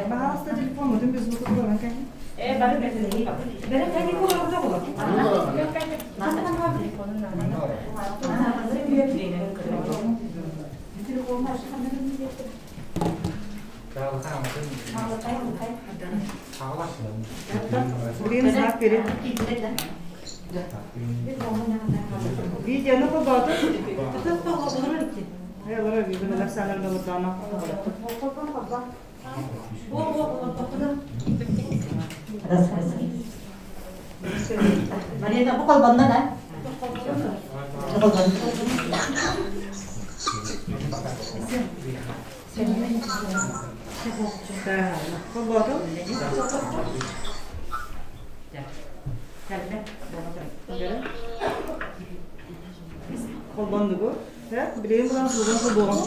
Баҕаласта телефон без звука туран кэлин. Блин, знак перед. Видеоны холбоотун. Марина, бу холбонно да? Холбоотун. Холбондугу. Билигин булан звугун холбуоҕум.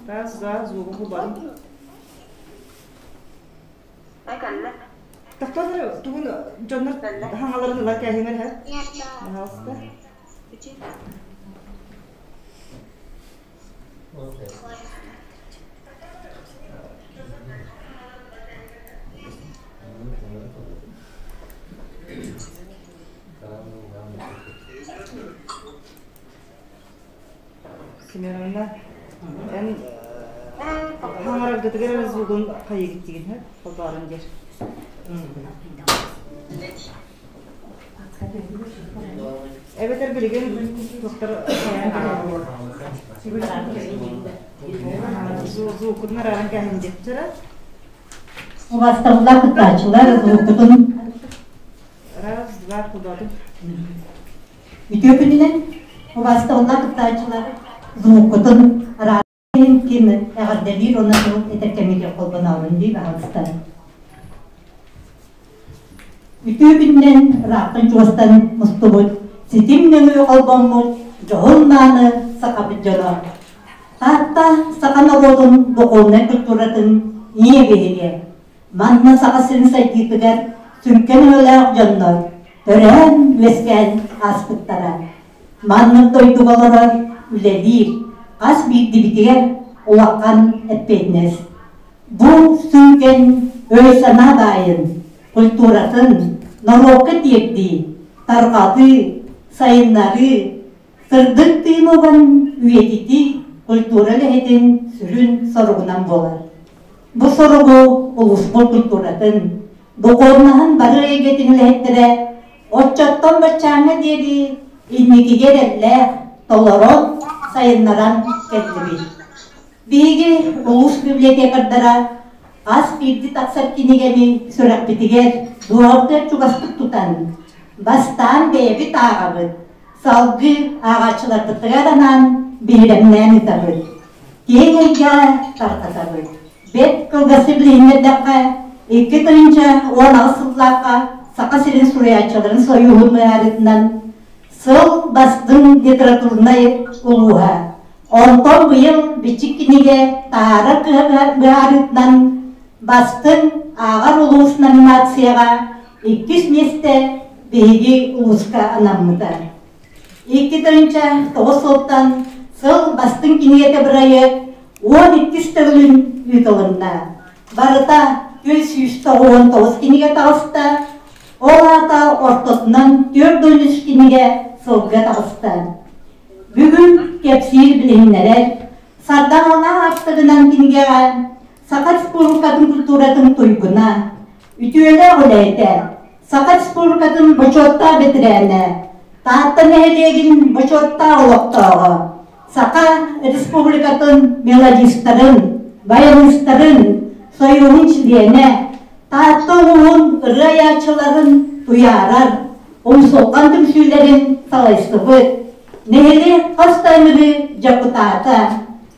Раз, два, звугун холбоотум. Тохтоон тугун дьоннор хаҥаларын ылар кээһиҥэр һэ? Пожалуйста. Семеновна, эн хаҥараргытыгар эрэ звугун хайыгыт диигин һэ? Холбоорун диэр. Эбэтэр билигин туохтар звукун арааран кээһин диэхтэрэ. Убастабыллаах кыттааччылар, звуккутун Раз, два, холбоотум. Үтүө күнүнэн убаастабыллаах кыттааччылар, звуккутун араас ким эҕэрдэлиир уонна тыл этэр кэмигэр холбоноорун дии баһаалыста. Үтүө күнүнэн ыраахтан-чугастан мустубут, ситим нөҥүө холбоммут дьоһун-мааны сахабыт дьоно. Таатта саха норуотун духовнай культуратын ийэ биһигэ. Манна Саха сирин сайдыытыгар сүҥкэн өҥөлөөх дьоннор төрөөн-үөскээн ааспыттара. Маннык дойдуга олорор, үлэлиир хас биирдибитигэр улахан эппиэтинэс. Бу сүҥкэн өй-санаа баайын, культуратын норуокка тиэрдии, тарҕатыы, сайыннарыы, сырдык тыын уган үйэтитии культура үлэһитин сүрүн соругунан буолар. Бу соругу улууспут культуратын, духуобунаһын бары эйгэтин үлэһиттэрэ оччоттон баччааҥҥа диэри инникигэ эрэллээх, толорон, сайыннаран кэллибит. Биһиги улуус библиотекардара хас биирдии тахсар кинигэни сүрэхпитигэр дууһабытыгар чугастык тутан, бастаан бэйэбит ааҕабыт, салгыы ааҕааччыларбытыгар анаан биһирэмнээн ыытабыт. Киэҥ эйгэҕэ тарҕатабыт. Бэрт кылгастык билиһиннэрдэххэ, 2018 сыллаахха Саха сирин суруйааччыларын сойууһун быһаарыытынан сыл бастыҥ литературнай улууһа. Онтон быйыл Бичик кинигэ таһаарар кыһа быһаарыытынан бастыҥ ааҕар улуус номинацияҕа иккис миэстэ биһиги улууска анаммыта. 2009 сылтан сыл бастыҥ кинигэтэ бырайыак 12 төгүлүн ыытылынна. Барыта 399 кинигэ таҕыста, ол аата ортотунан 403 кинигэ сылга таҕыста. Бүгүн кэпсиир билиһиннэрэр Сардаҥалаах аартыгынан кинигэҕэ Саха Республикатын культуратын туйгуна, үтүөлээх үлэһитэ, Саха Республикатын бочуоттаах бэтэрээнэ, Таатта нэһилиэгин бочуоттаах олохтооҕо, Саха Республикатын мелодистарын, баянистарын Союһун чилиэнэ, Таатта улууһун ырыа айааччыларын туйаарар, умсулҕан түмсүүлэрин салайсыбыт, нэһилиэк хас да ыҥырыы дьокутаата,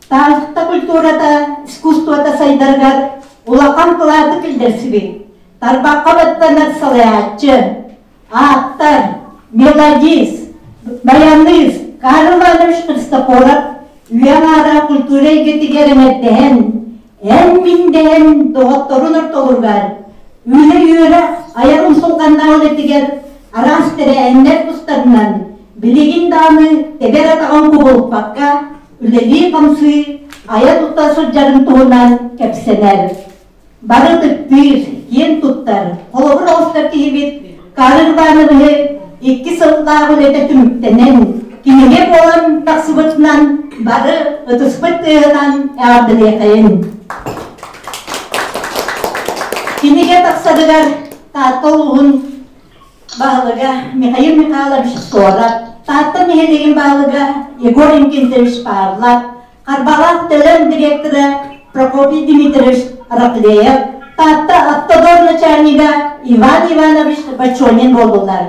Таатта культурата, искусствота сайдарыгар улахан кылааты киллэрсибит, тарбахха баттанар салайааччы, ааптар, мелодист, баянист Карл Иванович Христофоров үйэ аҥаара культура эйгэтигэр эҥэрдэһэн, эн-мин дэһэн доҕотторун ортолоругар үлэ-үөрэх айар умсулҕаннаах үлэтигэр Араас тэрээһиннэр тустарынан билигин даҕаны тэбэр атаҕын кубулуппакка үлэлии-хамсыы, айа-тута сылдьарын туһунан кэпсэнэр. Бары ытыктыыр, киэн туттар, холобур оҕустар киһибит Карл Ивановиһы икки сыллаах үлэтэ түмүктэнэн, кинигэ буолан тахсыбытынан бары ытыспыт тыаһынан эҕэрдэлиэхэйин. Кинигэ тахсарыгар Таатта улууһун баһылыга Михаил Михайлович Суоров, Таатта нэһилиэгин баһылыга Егор Инкентьевич Павлов, Харбалаах Төлөн директора Прокопий Дмитриевич Раплеев, Таатта автодор начальнига Иван Иванович Бочонин буоллулар.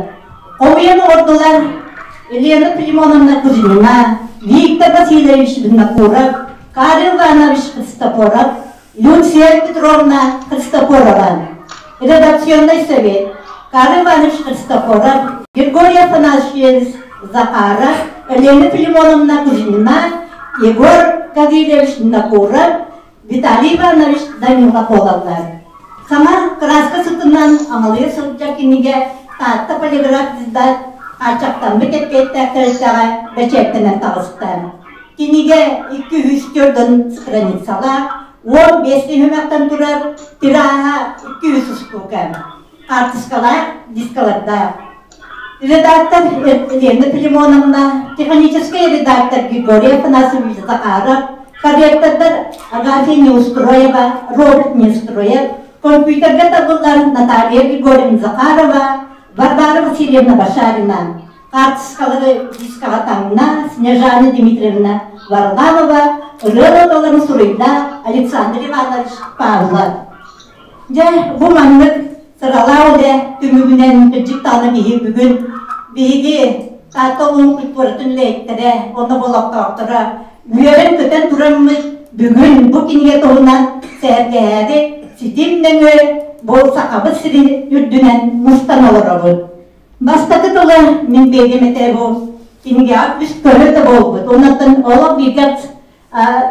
Хомуйан оҥордулар Елена Филимоновна Кузьмина, Виктор Васильевич Винокуров, Карл Иванович Христофоров, Люция Петровна Христофорова, редакционный совет Карл Иванович Христофоров, Григорий Афанасьевич Захаров, Елена Филимоновна Кузьмина, Егор Гаврильевич Накуров, Виталий Иванович Данилов буолаллар. Саҥа кырааска сытынан аҥалыйа сылдьар кинигэ Таатта полиграф издат хааччахтаммыт эппиэттээх тэрилтэҕэ бэчээттэнэн таҕыста. Кинигэ 204 страницалаах, 15 түһүмэхтэн турар, тираһа 200 устуука. Хаартыскалаах, дискалардаах. Редактор Елена Филимоновна, технический редактор Григорий Афанасьевич Захаров, корректордар Агафья Неустроева, Роберт Неустроев, компьютерга табыллар Наталья Григорьевна Захарова, Варвара Васильевна Башарина, хаартыскалары дискаҕа таҥна Снежана Дмитриевна Варламова, ырыа ноталарын суруйда Александр Иванович Павлов. Дьэ, бу маннык сыралаах үлэ түмүгүнэн кырдьык даҕаны биһи бүгүн биһиги Таатта улууһун культуратын үлэһиттэрэ уонна олохтоохторо үөрэн-көтөн тураммыт бүгүн бу кинигэ туһунан сэһэргэһээри ситим нөҥүө бу Сахабыт сирин үрдүнэн мустан олоробут. Бастакы тылы мин биэрдим этэ бу кинигэҕэ үс көрө да буолбут. Оннуттан олох бииргэ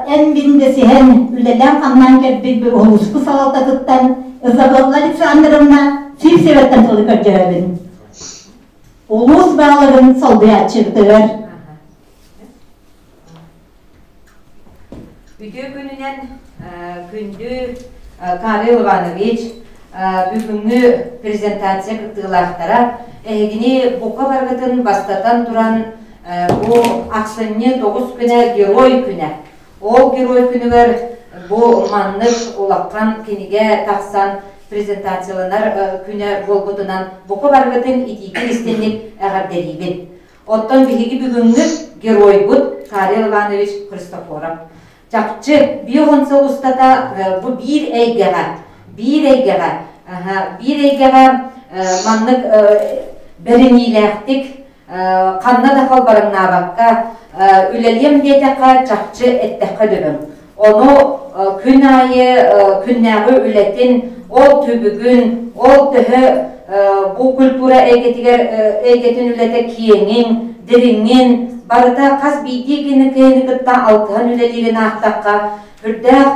эн мин дэсиһэн үлэлээн-хамнаан кэлбит улууспут салалтатыттан Изабелла Александровна Сивцеваттан тылы көрдөрөбүн. Улуус бааларын солбуйааччыбытыгар. Үтүө күнүнэн күндү Карл Иванович, бүгүҥҥү презентация кыттыылаахтара, эһигини бука барыгытын бастатан туран бу ахсынньы 9 күнэ Герой күнэ. Ол Герой күнүгэр бу маннык улахан кинигэ тахсан презентацияланар күнэ буолбутунан бука барыгытын итиитик истинник эҕэрдэлиибин. Оттон биһиги бүгүҥҥү геройбут Карел Иванович Христофоров. Чахчы, 50 сыл устата бу биир эйгэҕэ, биир эйгэҕэ, биир эйгэҕэ маннык бэриниилээхтик ханна да халбарыҥнаабакка үлэлиэм диэтэххэ, чахчы эттэххэ дөбөҥ. Ону күн аайы күннээҕи үлэтин, ол түбүгүн, ол төһө бу культура эйгэтигэр эйгэтин үлэтэ киэҥин, дириҥин, барыта хас биирдии кини киһини кытта алтыһан үлэлиирин аахтахха, үрдээх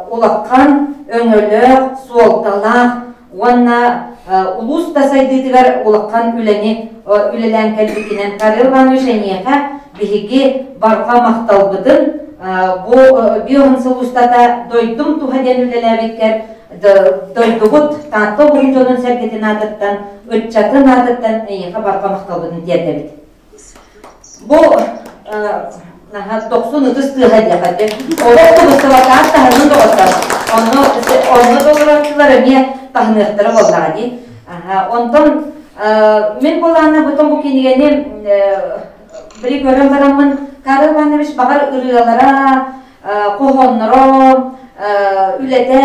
улахан өҥөлөөх, суолталаах уонна улуус да сайдыытыгар улахан үлэни үлэлээн кэлбиккинэн Карел Иванович эйиэхэ биһиги барҕа махталбытын бу биоһун сыл устата дойдум туһа диэн үлэлээбиккэр дойдубут Таатта улууһун дьонун сэргэтин аатыттан ыччатын аатыттан эйиэхэ барҕа махталбытын тиэрдэбит. Бу наһаа дохсун ытыс тыаһа диэхэ олох тубустубатаах таһынын доҕоттор онно онно толорооччулар эмиэ таһыныахтара буоллаҕа дии онтон мин былаана бутун бу кинигэни били көрөн бараммын Карл Иванович баҕар ырыалара хоһоонноро үлэтэ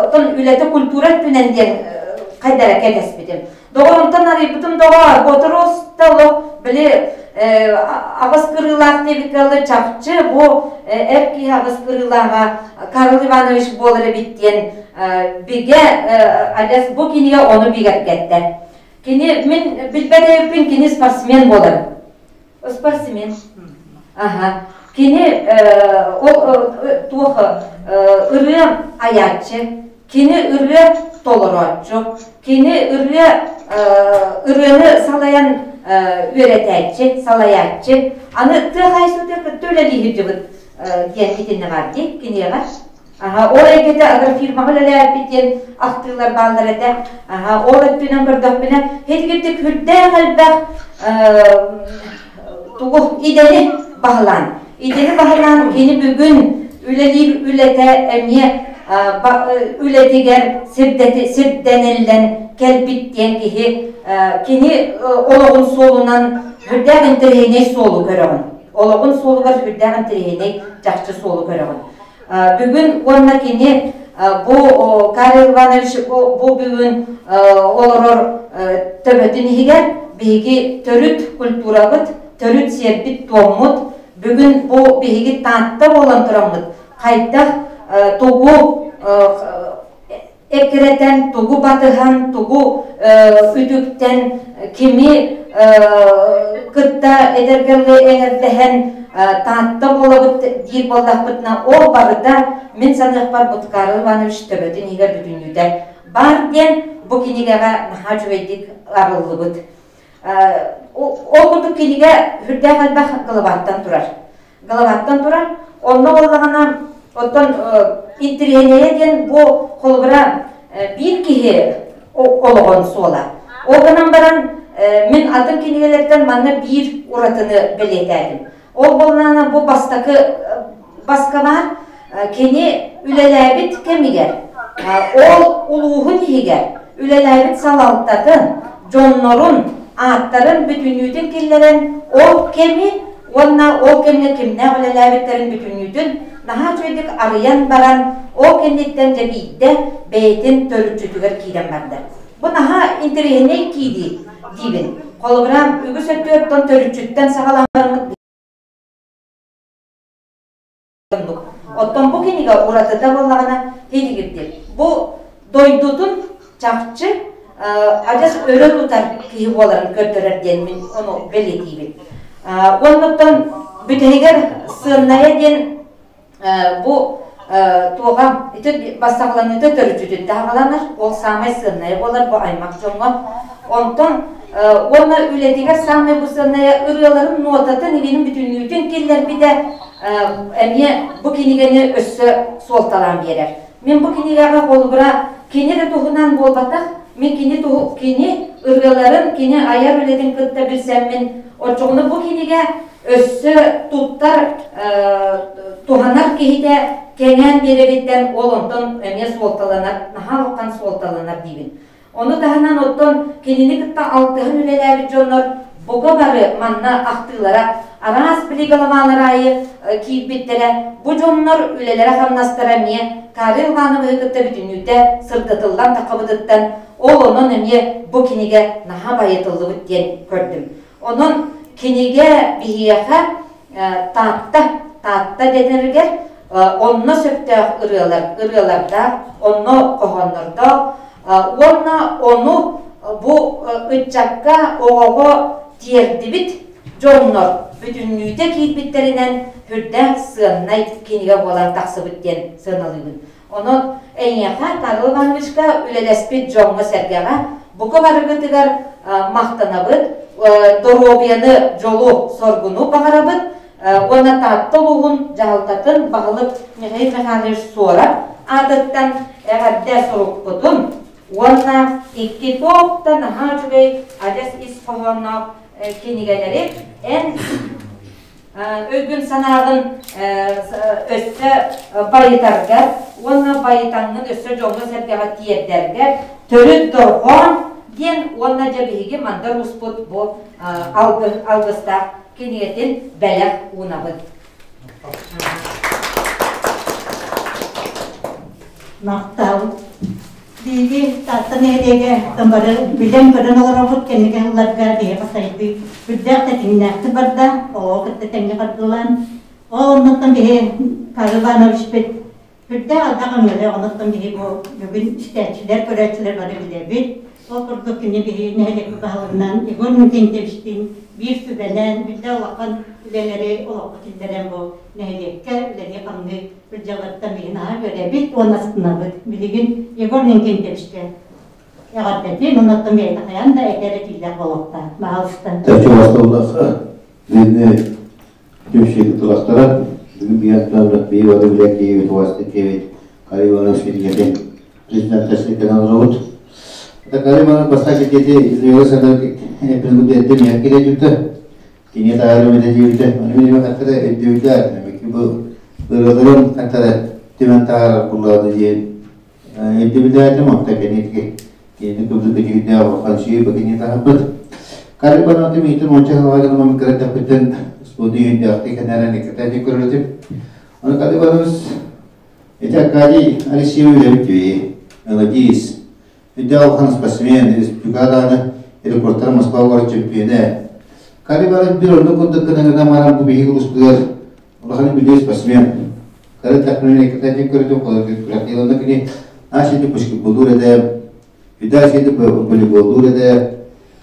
оттон үлэтэ культура өттүнэн диэн хайдара кэтэспитим Доҕор, онтон арыйбытым доҕоор, боторуос да олох били аҕыс кырыылаах диэбиккэ дылы чахчы бу эр киһи аҕыс кырыылааҕа Карл Иванович буолар эбит диэн бигэ адьас бу кинигэ ону бигэргэттэ. Кини мин билбэт эбиппин кини спортсмен буолар. Спортсмен. Аха. Кини ол туох ырыа айааччы. Кини ырыа толорооччу, кини ырыа ырыаны салайан үөрэтээччи, салайааччы. Аны тыа хаһаайыстыбатыгар кытта үлэлии сылдьыбыт диэн итиннэ баар дии киниэҕэ. Аха, ол эйгэтэ агрофирмаҕа үлэлээбиппит диэн ахтыылар бааллар этэ. Аха, ол өттүнэн көрдөхпүнэ, һитигирдик сүрдээх элбэх тугу идэни баһылаан, идэни баһылаан кини бүгүн үлэлиир үлэтэ эмиэ үлэтигэр сирдэниллэн кэлбит диэн киһи кини олоҕун суолунан сүрдээх интэриэһинэй суолу көрөҕүн. Олоҕун суолугар сүрдээх интэриэһинэй чахчы суолу көрөҕүн. Бүгүн уонна кини бу Карл Иванович бу бүгүн олорор төбөтүн иһигэр биһиги төрүт культурабыт, төрүт сиэрбит-туоммут, бүгүн бу биһиги Таатта буолан тураммыт хайдах тугу эккирэтэн, тугу батыһан, тугу үтүктэн, кими кытта эдэргэлли эҥэрдэһэн Таатта буолабыт диир буоллахпытына, ол барыта мин саныахпар Буткарыл Иванович төбөтүн иһигэр бүтүннүүтэ баар диэн бу кинигэҕэ наһаа үчүгэйдик арыллыбыт. Ол курдук кинигэ сүрдээх элбэх главаттан турар. Главаттан турар. Онно буоллаҕына, оттон интэриэһинэйэ диэн бу холобура биир киһи олоҕун суола. Ол гынан баран мин атын кинигэлэртэн манна биир уратыны бэлиэтээтим. Ол буоллаҕына бу бастакы баскабаар кини үлэлээбит кэмигэр ол улууһун иһигэр үлэлээбит салалтатын, дьоннорун ааттарын бүтүннүүтүн киллэрэн ол кэми уонна ол кэмҥэ кимнээх үлэлээбиттэрин бүтүннүүтүн наһаа үчүгэйдик арыйан баран ол кэнниттэн дьэ биирдэ бэйэтин төрүччүтүгэр киирэн барда. Бу наһаа интэриэһинэй киирии диибин. Холобура, үгүс өттүгэр төрүччүттэн саҕалаан оннук. Оттон бу кинигэ уратыта буоллаҕына тиһигирдир. Бу дойдутун чахчы адьас өрө тутар киһи буоларын көрдөрөр диэн мин ону бэлиэтиибин. Оннуттан бүтэһигэр сыаннайа диэн бу туоҕа ити бастакыланыыта төрүччүтүттэ аҕаланар, ол саамай сыаннайа буолар бу аймах дьоҥҥо. Онтон уонна үлэтигэр саамай бу сыаннайа ырыаларын нуотатын илиинин бүтүннүүтүн киллэрбитэ эмиэ бу кинигэни өссө суолталаан биэрэр. Мин бу кинигэҕэ холобура кини эрэ туһунан буолбатах, мин кини туһу кини ырыаларын, кини айар үлэтин кытта билсэммин, оччоҕуна бу кинигэ өссө туттар туһанар киһитэ кэҥээн биэрэриттэн ол онтон эмиэ суолталанар, наһаа улахан суолталанар диибин. Ону таһынан оттон кинини кытта алтыһан үлэлээбит дьоннор бука бары манна ахтыылара араас билигаламаалар аайы киирбиттэрэ, бу дьоннор үлэлэрэ-хамнастара эмиэ Карл Ивановиһы кытта бүтүннүүтэ сырдатыллан таххабытыттан ол онон эмиэ бу кинигэ наһаа байытыллыбыт диэн көрдүм. Онон кинигэ биһиэхэ Таатта, Таатта дэнэригэр онно сөптөөх ырыалар, ырыалардаах, онно хоһооннордоох уонна ону бу ыччакка, оҕоҕо тиэрдибит дьоннор бүтүннүүтэ киирбиттэринэн сүрдээх сыаннай кинигэ буолан тахсыбыт диэн сыаналыыбын. Онон эйиэхэ, Карл Ивановичка үлэлэспит дьоҥҥо-сэргэҕэ бука барыгытыгар махтанабыт, доруобуйаны, дьолу, соргуну баҕарабыт уонна Таатта улууһун дьаһалтатын баһылык Михаил Михайлович Суорап аатыттан эҕэрдэ сурукпутун уонна икки туох да наһаа үчүгэй адьас ис хоһоонноох кинигэлэри эн өйгүн-санааҕын өссө байытаргар уонна байытаҥҥын өссө дьоҥҥо-сэргэҕэ тиэрдэргэр төрүт дорҕоон диэн уонна дьэ биһиги Мандар Ууспут бу алгыстаах кинигэтин бэлэх уунабыт. Махтал. Биһиги Таатта нэһилиэгэ бары билэн-көрөн олоробут кэнники сылларга биһиэхэ сайдыы үрдээх тэтимнээхтик барда, оҕо кытта тэҥҥэ бардылаан. Ол оннуттан биһи Павел Ивановичпыт үрдээх элбэх өҥөлөөх, оннуттан биһи бу бүгүн истээччилэр, көрөөччүлэр бары билэбит. Ол курдук кини биһиги нэһилиэкпит баһылыгынан Егор Иннокентьевичтиин биир сүбэнэн, биллэ улахан үлэлэри олоххо киллэрэн бу нэһилиэккэ үлэлии-хамныы сылдьалларыттан биһи наһаа үөрэбит уонна астынабыт. Билигин Егор Иннокентьевичка эҕэрдэтин, оннуттан бэйэтэ хайаан да этэр этиилээх буолуохтаах. Баһаалыста. Чувастаулаха Лидне түмсүү кытылахтара бүгүн биһиэхтэн биир бары билэр киһибит уастык киһибит Кари Иванович кинигэтин презентация кэлэн олоробут. Кари Иванович бастакы кити Израилы садар эппин миэхэ кире Кини таһаарыы үлэлииргэ, ону билиме хаттара өйдүүргэ, бу ырыаларын хаттара түмэн таһаарар буллаады диэн өйдөбүлээтим, онто кэнники кинини кыбды кыдьыгырдээх улахан сүйүү бакини таһарбыт. Карибанаты миитин уонча сылга гынан кыратаппыттан спорду үйүндэхти кэнэрэн иккитэ көрүлүтүм. Аны Карибанус ити Аркадий Алексеевич үлэбит түйи, мелодист, Үрдээх улахан спортсмен, республика даҕаны рекордтара Москва куорат чөмпүйүөнэ. Кали баран биир оннук курдук гына гына баран бу биһиги улууспутугар улахан билии спортсмен. Кары тахмин кытайдын көрүтүн күрэхтэһии онно кини аашити баскетболлуур этэ, үдэ аашити волейболлуур этэ,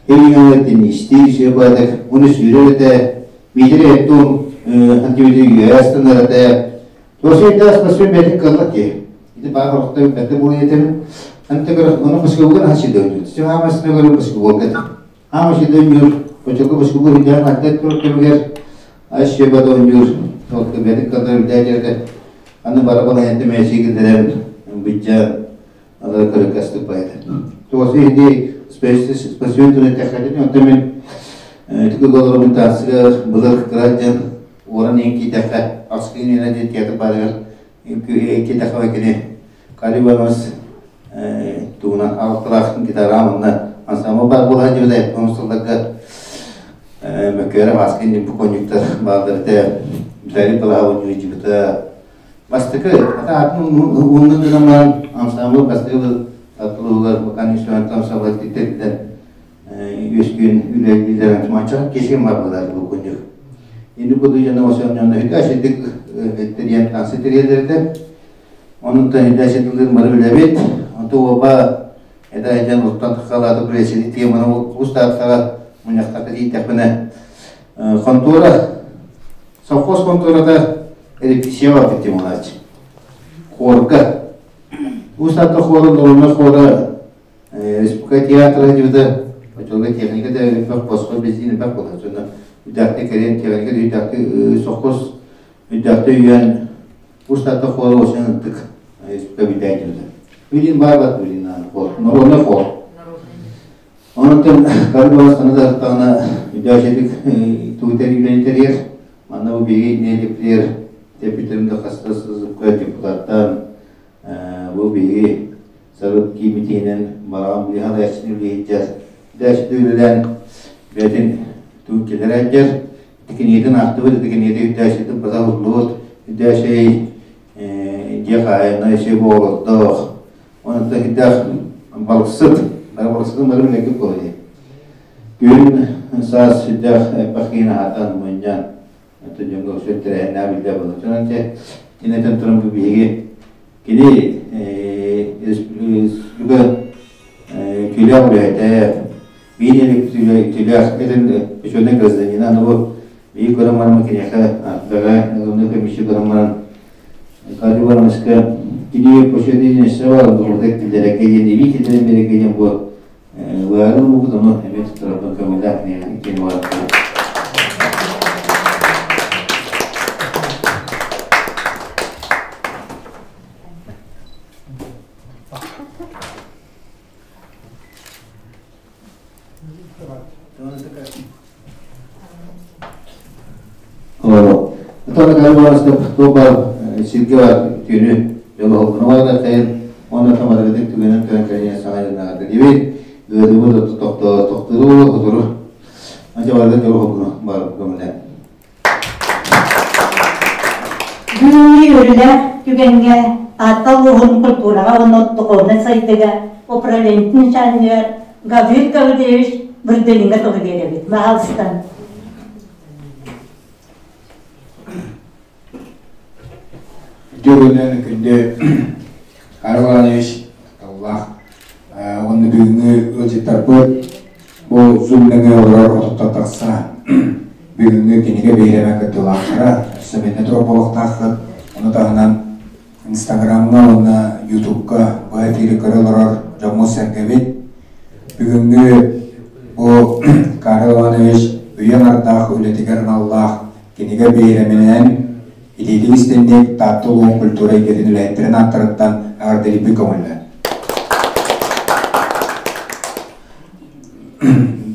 Илиҥҥэ теннистиир сыабаатык, уну сүүрэр этэ, Миитэрэй эттуун антибиотик үөһэ астанар этэ. Туосуйдаах спортсмен бэйэтин кыаллар киһи. Ити баар орто бэртэ буолуо этим. Анты көрө ону баскетболга наһаа сидэйдүүр. Син хаамасына көрө баскетболга этим. Хаама сидэйдүүр, очолго баскетбол идээн хантан турар кэмигэр ас сиэбэт оонньуур, толку бэйэтин кыаллар үрдээдэргэ аны бара балайанты мэйси киллэрэн быдьаан алы көрөкөстүк байата. Туосу иһди спортсмен туна тэхэтин онто мен түкү голорум таасыга былыр кыра дьон уоран иһин киитэххэ Аскыйнина диэн театр баарыгар киитэххэ кини Карибанос тугунан алтылаах гитара уонна ансамбл баар буола сылдьыбыта он сылларга Мөккүөрэ Аскын диэн покойниктар бааллар этэ Виталий Балаһабын дьыбыта бастакы атын уонна гынан баран ансамбл бастакы тулугар бакан инструментам сабат титтэрден үөскүүн үлэлиилэрин манчаҕа кисим барбылар бу күнүк. Ини куду дьоно осонньонно үтэ сидик эттериэн тансы тириэлэрде. Онуттан үтэ сидилин бары билэбит. Онту оба эда дьон уттан тахалааты пресини теманы устааттара муньахтарга тиийдэхпинэ контора совхоз контората репетиция барбыт темалааччы. Хорга. Устаатта хора долуна хора Республика театра дьыбыта очолго техника да элбэх босхо бензин элбэх буолар. Сонно үдэхти кэлэн техника үдэхти соххос үдэхти үйэн устата хора осен ынтык республика бүтään дьыбыта. Билин баабат билин хор. Народный хор. Онон карбас санадарыттаҕына үдэшетик туутер үлэни тэрийэр. Манна бу биһиги нэһилиэктэр депутаттарын да хаста депутаттан Бу биһиги сарып киимитиинэн бараҕан билиһан ээччини үлэһиттэр дээччити үлэлээн бэйэтин туун кэлэр дьэр тикиниэтин аахтыбыт тикиниэти үрдээччитин бата урлубут үрдээчэй дьиэ хаһаайына эчэй буолордоох онтон кирдээх балыксыт балыксытын бары билэргит буолуо дии күн саас сүрдээх элбэх киһини аһатан мунньан Оттон дьоҥҥо өссө тэрээһиннээх биллэр буолар. Онон дьэ, кини этэн туран бу биһиги кини республика түүлээх үлэһитэ, биир түүлээх этин учуонай гражданина, аны бу биир көрөн баран киниэхэ ардага ылымны көмүсү көрөн баран Кадри Барамыска кини почетный несева дурда киллэрекке диэн иби киллэрэн берекке диэн бу быһаарыы ылбыт ону эмиэ туттарарбын көҥүллээх кини баран Туопа сиргэ бар түүнү дьолоһуккуна кайын уонна тамарыгытык түгэнин көрөн кэлиэн саҥа дьоннаҕа дибит ыадыбыт тохтуру хотуру анча барыга дьолоһуккуна бар көмүлэн Бүгүҥҥү үөрүүлээх түгэҥҥэ Таатта улууһун культураҕа уонна духовнай сайдыыга управлениетын начальнигар Гаврил Гаврильевич Вырдылиҥҥа тылы биэрэбит. Баһаалыстан. Үтүө күнүнэн күндү Карл Иванович Таллаах. Онно бүгүҥҥү ыалдьыттарбыт бу Zoom нөҥүө олорор отуттан тахса бүгүҥҥү кинигэ биһирэмэ кыттыылаахтара өссө бэннэ турар буолуохтааххыт. Ону таһынан Инстаграмҥа уонна Ютубка быһа эфири көрө олорор дьоммут-сэргэбит. Бүгүҥҥү бу Карл Иванович үйэ аҥардаах үлэтигэр аналлаах кинигэ биһирэминэн итиитик истинник Таатта улууһун культура эйгэтин үлэһиттэрин ааттарыттан эҕэрдэлиирбин көҥүллээн.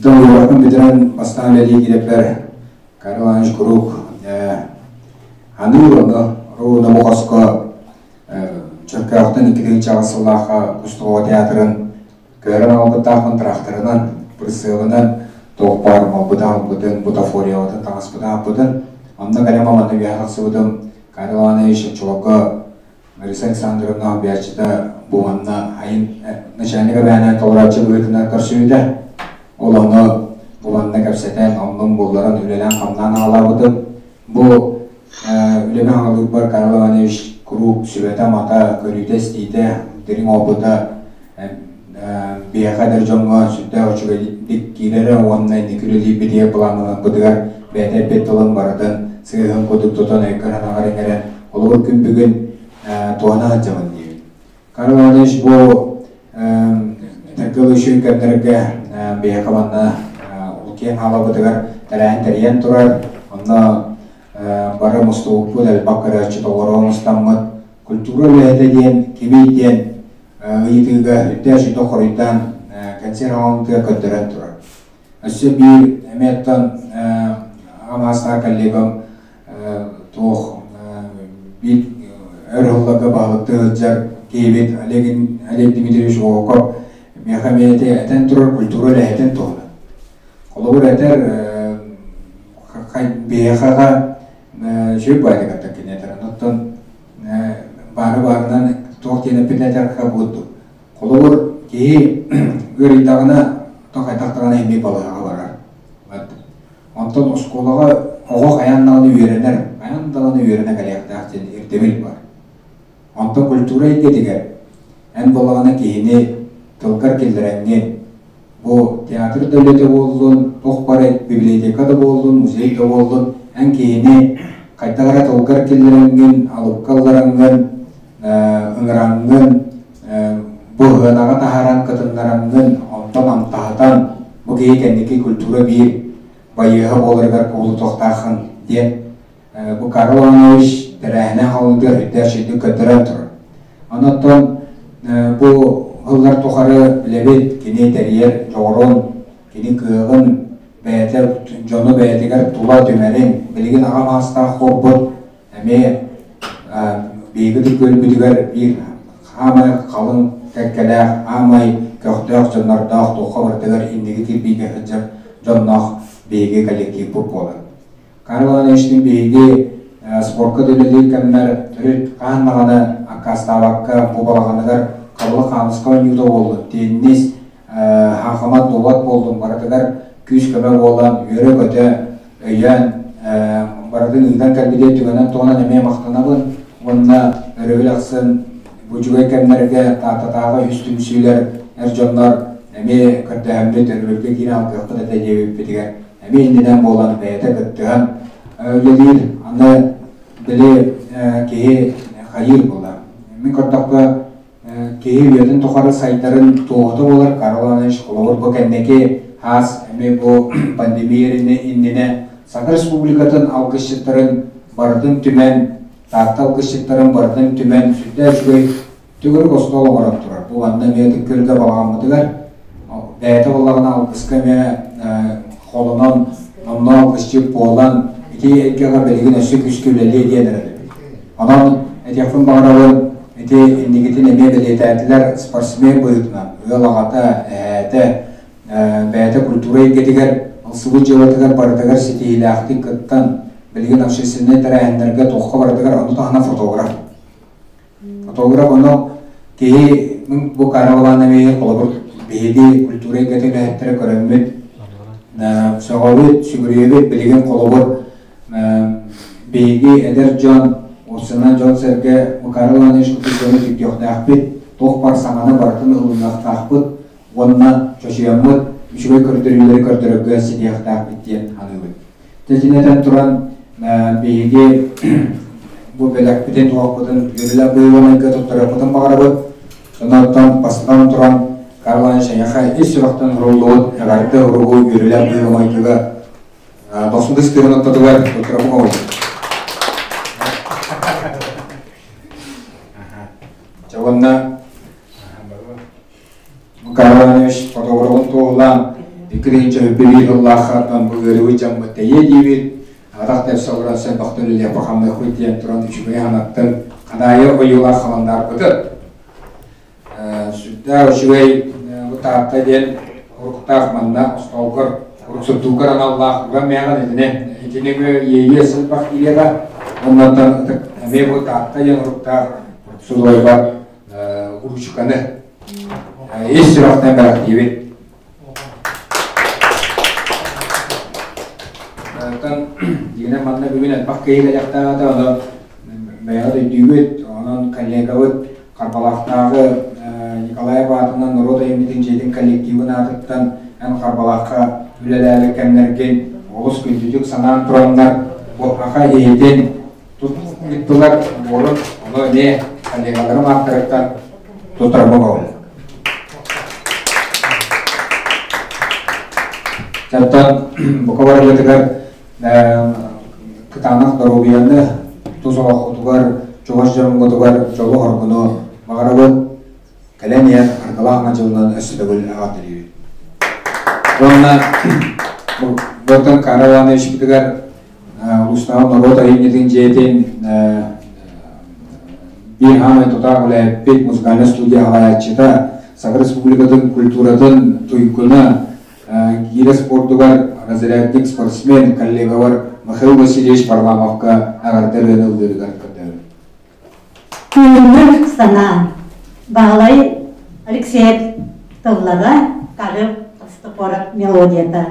Тыл бүтэрэн бастаан үлэлии киирэрбэр Карл Иванович куруук аныыр ону Руна бу хоско Чөркөөхтөн 2008 сыллаахха Кустуга театрын көһөрөн аҕалбыттаахпын тракторынан, прицелынан туох баар малбытын, бутафориябытын, таҥаспытын ааппытын. Онно кэлэн манна үөһэ тахсыбытым Карл Иванович оччолорго Лариса Александровна биэрчитэ бу манна айын начальник эбээнэ толорооччу быһыытынан көрсүбүтэ. Ол ону бу манна кэпсэтэн, оннун булларан үлэлээн-хамнаан аҕалаабытым. Бу үлэбин аҕалыырбар Карл Иванович куруук сүбэтэ-амата, көрүүтэ-истиитэ, дириҥ опыта биһиэхэ эдэр дьоҥҥо сүрдээх үчүгэйдик киирэрэ уонна инники үлэлиирбитигэр былааннанарбытыгар бэйэтэ эппит тылын барытын сыыһын курдук тутан өйгөр-санааҕар иҥэрэн холобур күн бүгүн туһана сылдьабын диибин. Карл Иванович бу этэргэ дылы үчүгэй кэмнэргэ биһиэхэ манна киэҥ хаалабытыгар тэрээһин тэрийэн турар. Онно бары мустубуппут элбэх көрөөччү толору оҥостоммут культура үлэһитэ диэн кимий диэн ыйытыыга үрдээх сүдү хоруйдаан кэнсиэр оҥоһуутугар көрдөрөн турар. Өссө биир эмиэттэн аҕам коллегам туох биир өр сылларга баһылыктыы сылдьар киһибит Олег, Олег Дмитриевич Волков миэхэ эмиэ этэн турар культура үлэһитин туһунан. Холобур этэр биһиэхэҕэ үчүгэй баайдык кини этэр. Оттон баары баарынан туох диэн эппитин этэр курдук. Холобур, киһи ыарыйдаҕына, то хайдах даҕаны эмиэ балыыһаҕа барар. Онтон оскуолаҕа оҕо хайаан даҕаны үөрэнэр, хайаан даҕаны үөрэнэ кэлиэхтээх диэн ирдэбил бар. Онтон культура эйгэтигэр эн буоллаҕына киһини тылгар киллэрэҥҥин, бу театр да үлэтэ буоллун, туох бары библиотека да буоллун, музей да буоллун, эн киһини хайдах эрэ тылгар киллэрэҥҥин, алыпка ыллараҥҥын, ыҥыраҥҥын, бу ыһыанаҕа таһааран кытыннараҥҥын, онтон амтаһытан, бу киһи кэнники культура биир байыаһа буоларыгар кубулутуохтааххын диэн бу Карл Иванович тэрээһинэ хаалыытыгар үрдээх үчүгэйдик көрдөрөн турар. Онон бу сыллар тухары билэбит кини тэрийэр дьоҕурун, кини кыаҕын, бэйэтэ дьону бэйэтигэр тула түмэрин, билигин аҕам аастаах буолбут эмиэ биһиги көрбүтүгэр биир хаамай халыҥ кэккэлээх, аамай көхтөөх дьоннордоох туохха барытыгар инники кирбиигэ сылдьар дьонноох биһиги коллективпыт буолар. Карл Ивановичтыын биһиги спорка да үлэлиир кэммэр төрүт хаһан даҕаны аккаастаабакка бу балаҕаныгар хабылык хаамыска оонньуута буоллун, теннис, хаахамат дуобат буоллун барытыгар күүс-көмө буолан, үөрэ-көтө, өйөөн барытын ыытан кэлбитэ түгэнэн туһунан эмиэ махтанабын уонна өрөбүл ахсын бу үчүгэй кэмнэргэ Тааттатааҕы үс түмсүүлэр эр дьоннор эмиэ көрдөһөммүт өрөбүлгэ киирэн алгыахпыт этэ диэбиппитигэр эмиэ иннинэн буолан бэйэтэ кыттыһан үлэлиир. Аны били киһи хайыыр буолар. Мин көрдөхпө киһи үйэтин тухары сайдарын туоһута буолар Карл Иванович холобур бу кэнники хаас эмиэ бу пандемия иннинэ Саха Республикатын алгысчыттарын барытын түмэн Таатта алгысчыттарын барытын түмэн сүрдээх үчүгэй төгүрүк остуол оҥорон турар. Бу манна эмиэ Ытык Күөлгэ балаҕаммытыгар бэйэтэ буоллаҕына алгыска эмиэ холонон онно алгысчыт буолан ити эйгэҕэ билигин өссө күүскэ үлэлиэ диэн эрэнэбит. Онон этиэхпин баҕарабын ити инникитин эмиэ бэлиэтээтилэр спортсмен быһыытынан ыал аҕата, эһээтэ бэйэтэ культура эйгэтигэр ылсыбыт дьыалатыгар барытыгар ситиһиилээхтик кыттан билигин общественнай тэрээһиннэргэ туохха барытыгар ону таһынан фотограф. Фотограф ону киһи бу Карл Ивановиһы холобур биһиги культура эйгэтин үлэһиттэрэ көрөммүт сөҕөбүт, сүгүрүйэбит билигин холобур биһиги эдэр дьон, уопсайынан дьон-сэргэ Карл Иванович курдук дьону күүтүөхтээхпит, туох баар саҥаны барытын ылыныахтаахпыт. уонна чочуйаммыт үчүгэй көрдөрүүлэри көрдөрөргө ситиэхтээхпит диэн саныыбыт. Тэтинэтэн туран биһиги бу бэлэхпитин туһахпытын үөрүүлээх быһыыланарга туттарыахпытын баҕарабыт. Онтон бастатан туран Карл Иванович эйиэхэ ис сүрэхтэн уруллубут эҕэрдэ уругу үөрүүлээх быһыыланарга дохсун ыстыырын ортотугар туттарабын оҕобут. Чэ уонна Карл Иванович фотографын туоһулаан 2 тыһыынча 21 сыллааххаттан бу ыарыыбыт дьаммыт тэйиэ диибит. Атах тэпсэ олорон сэлбэхтэ үлэлиэхпэ хамныахпыт диэн туран үчүгэй санаттан хадаайы ойуулаах халандаарбытын. Сүрдээх үчүгэй бу Таатта диэн уруктаах манна остуолгар уруксутуугар аналлаах уган мээҕин итини итини иэйиэ сылбах киириэҕэ. Оннуттан эмиэ бу Таатта диэн уруктаах уруксулуойга уруучуканы ис сүрэхтэн бэлэхтиибит. Оттон дьиҥинэн манна бүгүн элбэх киһи кэлиэхтээх этэ, ону бэйэҕит өйдүүгүт, онон коллегабыт Харбалаахтааҕы Николаев аатынан норуот айымньытын дьиэтин коллективын аатыттан эн Харбалаахха үлэлээбит кэмнэргин олус күндүтүк санаан тураннар бу аха иһитин туттулар буолун, ону эмиэ коллегаларым ааттарыттан туттарбын оҕолор. Оттон бука барыбытыгар кытаанах доруобуйаны, тус олоххутугар, чугас дьоҥҥутугар дьолу-соргуну баҕарабыт. Кэлэн иһэн аргылаах мадьылынан өссө төгүл эҕэрдэлиибит. Уонна Бортон Карл Ивановичпытыгар улуустааҕы норуот айымньытын дьиэтин биир хаамай тутаах үлэһиппит музыкальнай студия салайааччыта, Саха Республикатын культуратын туйгуна, гиирэ спордугар разрядник спортсмен коллегабар Михаил Васильевич Варламовка эҕэрдэ ырыаны ыллыырыгар көрдөһөбүн. Күһүҥҥү санаа Баһылай Алексеев тыллара, Карел Христофоров мелодията.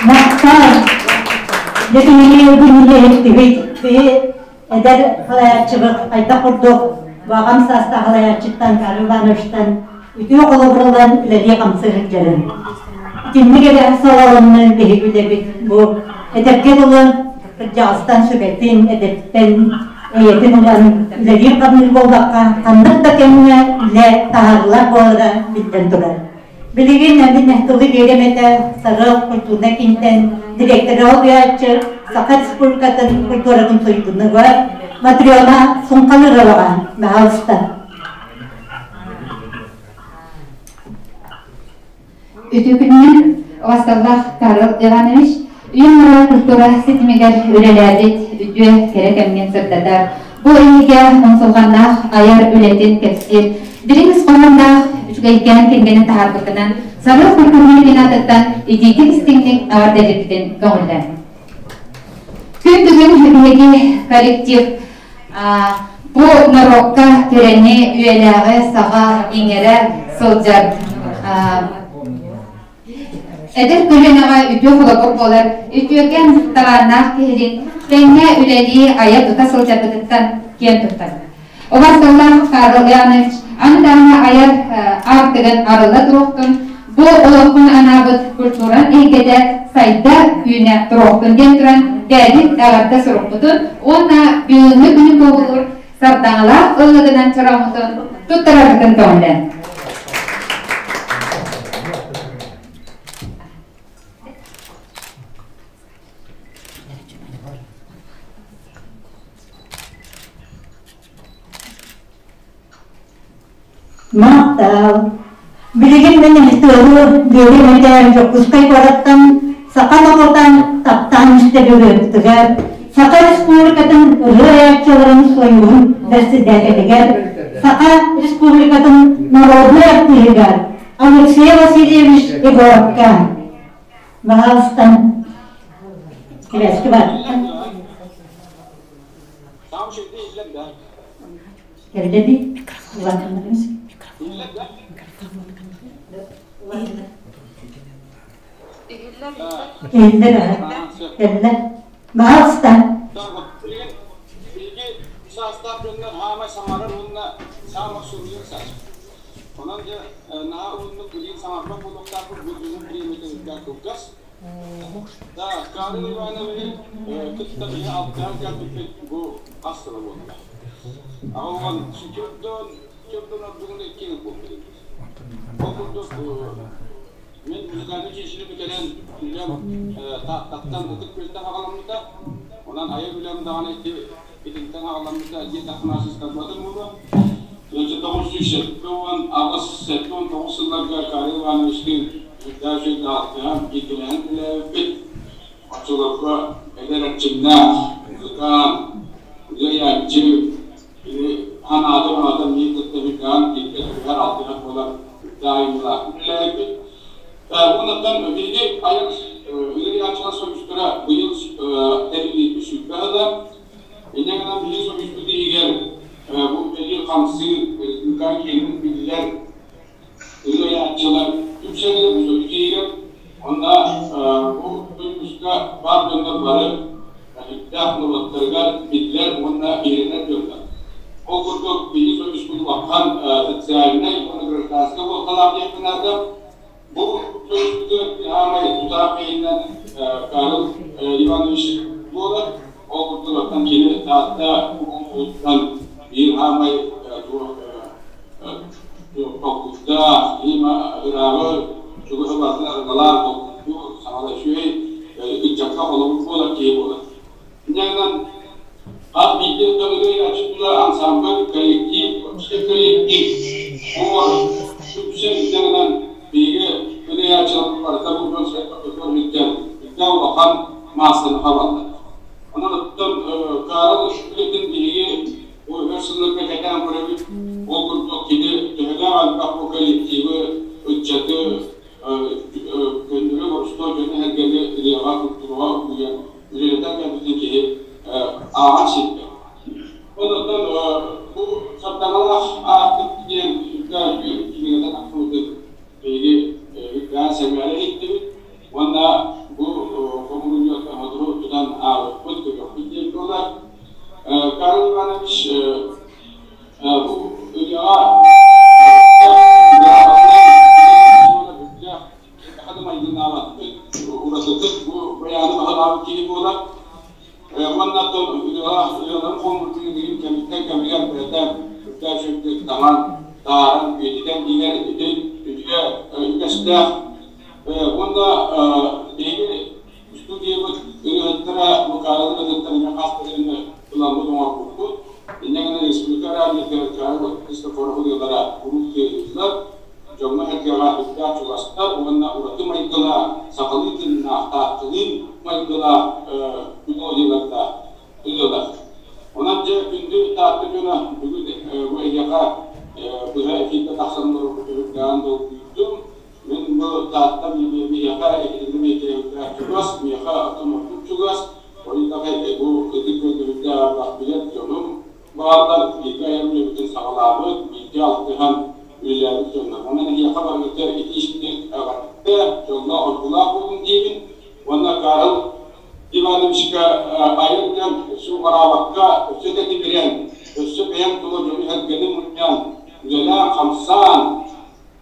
Махтал! Дьэ биһиги күнүнэ иһиттибит. Биһи эдэр халайааччыбыт хайдах курдук баҕам саастаах халайааччыттан Карл Ивановичтан үтүө холобур ылан үлэлии-хамсыы сылдьарын. Итинник эрэ салаланнан биһиги үлэбит бу этэргэ дылы кырдьаҕастан сүбэтин, эдэттэн эйэтин ылан үлэлиир-хамныыр буоллахха, ханнык да кэмҥэ үлэ таһаарылар буолара биллэн турар. Билигин мин тылы биэрэм этэ Сарыал культурнай киинтэн директора олбуйааччы Саха Республикатын культуратын туйгунугар Матрена Сунханыроваҕа баһаалыста. Үтүө күнүнэн Вассаллах Карл Иванович үйэ культура ситимигэр үлэлээбит үтүө кэрэ кэмҥин сырдатар. Бу эйигэ умсулҕаннаах айар үлэтин кэпсиир дириҥ ис хоһоонноох үчүгэйкээн кинигэни таһаарбыккынан Сарыал культурнай киин итиитик истиҥник эҕэрдэлиирбитин көҥүллэн. Күн бүгүн биһиги коллектив бу норуокка кэрэни үйэлээҕи саҕа иҥэрэ сылдьар эдэр көлүөнэҕэ үтүө холобур буолар үтүөкэн талааннаах киһилиин тэҥҥэ үлэлии айа-тута сылдьарбытыттан киэн туттар. Убасталлаах Карл Иванович аны даҕаны айар аартыгын арылла туруохтун, бу олоххун анаабыт культуран эйгэтэ сайда үүнэ туруохтун диэн туран бэйэбит эҕэрдэ сурукпутун уонна бүгүҥҥү күнү туоһулуур сардаҥалаах ыллыгынан чорооммутун туттарарбытын көҕүлээн. Махтал. Билигин мин тыалы биэрим этэ Дьокуускай куораттан саха норуотан таптаан истэр ырыаһытыгар, Саха Республикатын ырыа айааччыларын сойууһун бэрэссэдээтэлигэр, Саха Республикатын народнай артыыһыгар Алексей Васильевич Егоровка. Баһаалыстан кэлээски бар. Кэллэ Иһиллэр кэллэ. Баһаалыста. Саастаах дьоннор хаамай саҥарар уонна саамай суруйар саас. Онон дьэ наһаа уһуннук билигин саҥарбат буолуохтаахпыт бу бүгүн бириэмэтэ үрдээх кылгас. Да, Карл Ивановиһы кытта биһи алтыһан кэлбиппит бу хас сыла буолла. Аҕа уон чөрдөөн чөрдөөн ордугун икки ый буолбут. Ол курдук мин музыкальнай училищены бүтэрэн үлэм Тааттаттан Ытык Күөлтэн аҕаламмыта. Онон айар үлэм даҕаны ити итинтэн аҕаламмыта диэн Афанасьевтарбатын буолуо. 1978-79 сылларга Карл Ивановичтыын үрдээх үчүгэй алтыһан, бииргэлэһэн үлэлээбиппит. Оччолорго эдэр эрчимнээх музыкант, ырыаһааччы, кини анаата-манаата миин кытта микаан бииргэ түбэһэр алтыһар буолан үрдээх айымньылаахтык үлэлээбиппит. Уоннаттан биһиги айар ырыаһааччылар союзтара быйыл тэриллиибит 20 сыла. Инньэ гынан биһиги союзпут иһигэр бу үлэлиир-хамсыыр республика киэҥник биллэр ырыаһааччылар түмсэллэр бу союз иһигэр. Онно бу союзка баар дьоннор бары сүрдээх норуоттарыгар биллэр уонна биһирэнэр дьоннор. Ол курдук биһиги союзпут улахан социальнай уонна гражданскай уолталаах диэххэ наада. Бу союзпутугар саамай тутаах киһинэн Карл Иванович буолар. Ол курдук оттон кини Таатта улууһуттан биир саамай толкуйдаах, кини ырааҕы чугас барытын арыгалаан толкуйдуур, саҥала үчүгэй, ыччакка холобур буолар киһи буолар. Инньэ гынан хас биирдии ырыа аччыктыылар ансамбль, коллектив, коллектив хор, үксэ инньэ гынан биһиги ырыаһааччыларбыт барыта бу дьон сэргэх Улахан маассаны хабаллар. Онон оттон Карл үлэтин биһиги бу өр сылларга кэтээн көрөбүт. Ол курдук кини төһөлөөх элбэх бу коллективы, ыччаты, көннөрү боростуой дьону-сэргэни ырыаҕа, культураҕа угуйан үлэлэтэн кэлбитин киһи ааҕан сиппэт. Онон бу Сардаҥалаах аартык диэн кинигэтэ тахсыбытын биһиги үрдээн сэҥээрэ иһиттибит уонна бу хомуурунньуктан сотору тутан ааҕыахпыт, көрүөхпүт диэн буолар. Карл Иванович бу ырыаҕа майгыннаабаттык, уратытык бу байааны баһылаабыт киһи буолар. Уонна оттон ырыаларын хомуурдун билигин кэмиттэн кэмигэр бэйэтэ үрдээх үчүгэйдик таҥан, тааран, үйэтитэн иһэр ити үтүө үгэстээх. Уонна биһиги студиябыт ырыаһыттара бу Карл ырыаһыттара эмиэ хас да ырыаны ыламмыт оҥорбуппут. Инньэ гынан республика радиотыгар Карл Христофоров ырыалара куруук тыаһыыллар. Дьоҥҥо-сэргэҕэ үрдээх чугастар уонна ураты майгылаах, сахалыы тыыннаах, таатталыы майгылаах мелодиялардаах ырыалар. Онон дьэ күндү Таатта дьоно бүгүн бу эйиэхэ быһа эфиргэ тахсан олорбут долгуйдум. Мин бу Таатта миэхэ итиннэ миэхэ чугас, миэхэ оттон ордук чугас. Ол итэҕэй бу ытык көрдөбүлдээх арбах билэр дьонум бааллар, бииргэ айар үлэбитин саҕалаабыт, бииргэ алтыһан үлэлээбит дьоннор. Онон эһиэхэ барыгытыгар итии-истиҥ эҕэрдэ, дьоллоох-оргулаах буолуҥ диибин. Уонна Карл Ивановичка айар дьон өссө уҕараабакка, өссө тэтимирэн, өссө бэйэҥ тула дьону-сэргэни мунньан, үлэлээн-хамсаан,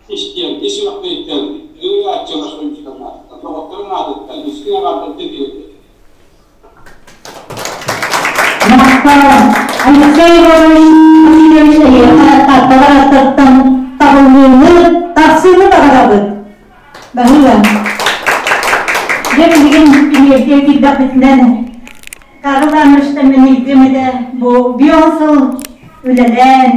истиэн, ис сүрэхтэриттэн ырыа-аччылар союзтарын аатыттан, доҕотторун аатыттан истиҥ эҕэрдэлэрин тиэрдэбин. Алексей Иванович Васильевич эйиэхэ тарталар аттартан табыллыыны, тахсыыны баҕарабыт. Баһыыба. Дьэ билигин киниэргэ киирдэхпитинэн Карл Ивановичтан мин ыйытыам этэ бу бион сыл үлэлээн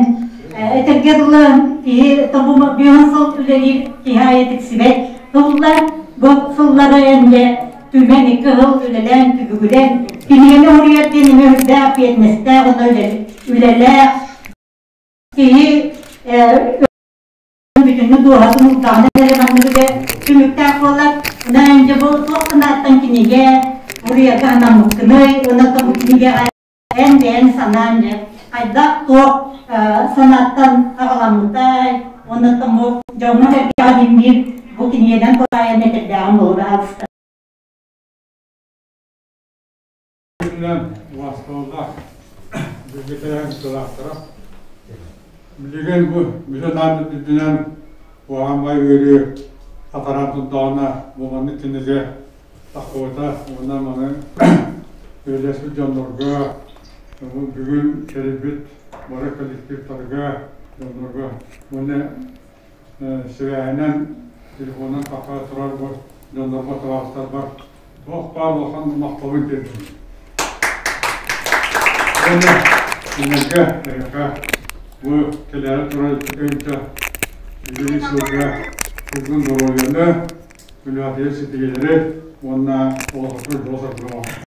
этэргэ дылы киһи тобу бион сыл үлэлиир киһи аайы тиксибэт тыллар бу сыллары эмиэ түмэн икки сыл үлэлээн түбүгүрэн кинигэни уруйар диэн эмиэ үрдээх эппиэтинэстээх уонна үлэлээх киһи бүтүннүү дууһатын уурдаҕына эрэ маннык үлэ түмүктээх буолар. Онон дьэ бу туох санааттан кинигэ уруйарга анаммыккыный уонна бу кинигэҕэ эн бэйэҥ санаан дьэ хайдах туох санааттан аҕаламмытай уонна бу дьоҥҥо-сэргэҕэ биир бу кинигэнэн туһаайан этэрдээҕим буолуо аҕыста. Күнүнэн убаастабыллаах библиотека кыттыылаахтара. Билигин бу бүтүн аан үрдүнэн куһаҕан ыарыы сатараан турдаҕына бу маннык кинигэ тахсыбыта уонна маны үлэлэспит дьоннорго бүгүн тэрийбит бары коллективтарга дьоннорго уонна сибээһинэн телефонунан тахса турар бу дьоннорго табаарыстарбар туох баар улахан махталын тиэрдим. Уонна кинилэргэ эһиэхэ бу кэлээри турар ычча бүгүн сылга тугун доруобуйаны, үлэҕитигэр ситиһиилэри уонна олоххутугар дьолу-соргуну.